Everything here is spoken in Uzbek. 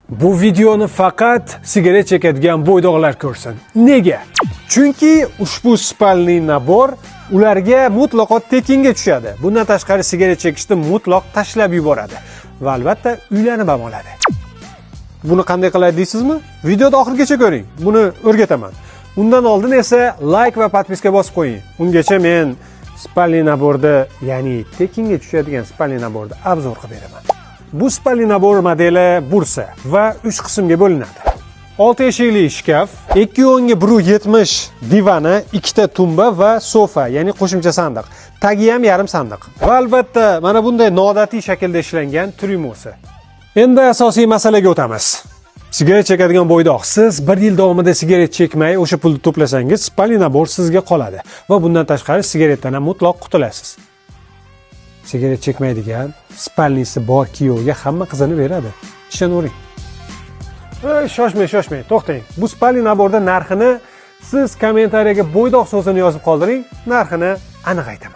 Bu videoni faqat sigaret chekadigan bo'ydoqlar ko'rsin. Nega? Chunki ushbu спальный набор ularga mutlaqo tekinga tushadi. Bundan tashqari, sigaret chekishni mutlaq tashlab yuboradi va albatta uylanib ham oladi. Buni qanday qiladi deysizmi? Videoni oxirigacha ko'ring. Buni o'rgataman. Undan oldin esa like va подписка bosib qo'ying. Ungacha men спальный набор da, ya'ni tekinga tushadigan спальный набор da обзор qilib beraman. Bu спальный набор modeli Bursa va 3 qismga bo'linadi. 6 eshikli shkaf, 2 o'nga 1.70 divani, ikkita tumba va sofa, ya'ni qo'shimcha sandiq. Tagi ham yarim sandiq. Va albatta mana bunday noodatiy shaklda ishlangan tryumosi. Endi asosiy masalaga o'tamiz. Sigaret chekadigan bo'ydoq, siz bir yil davomida sigaret chekmay o'sha pulni to'plasangiz, спальный набор sizga qoladi va bundan tashqari sigaretdan ham mutlaq qutulasiz. Sigaret chekmaydigan, спальный si bor kuyovga hamma qizini beradi. Ishonavering. Ey, shoshmang, shoshmang, to'xtang. Bu спальный набор da narxini siz kommentariyaga "bo'ydoq" so'zini yozib qoldiring, narxini aniq aytaman.